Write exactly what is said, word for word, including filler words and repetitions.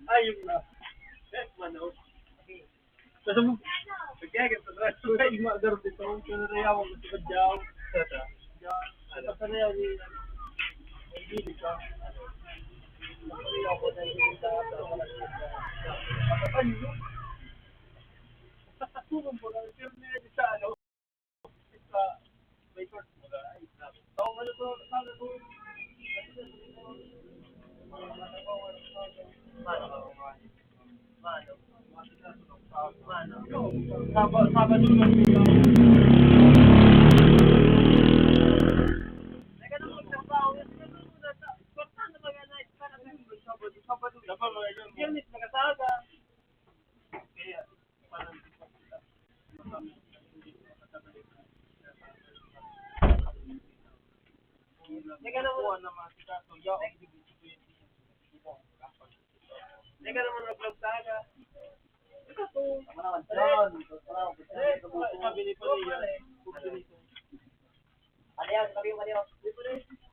Ayun na. Manok. Basta mo, nagkagat sa dress. Ay, magar dito. Kaya na yawa ko sa kadyaw. Basta na yan, eh. Ay, hindi ka. Basta na yawa ko na yung sa Basta pa yun. Basta tulong mo lang, sir, na yan sa ano. Sabado, Sabado na. Biyernes, mag-asawa ka. Teka naman. Teka naman, nag-vlog ka. Ito to. Tama naman, John. Sabi ni Pare, yan. Ano yan? Sabi mo, ano yan?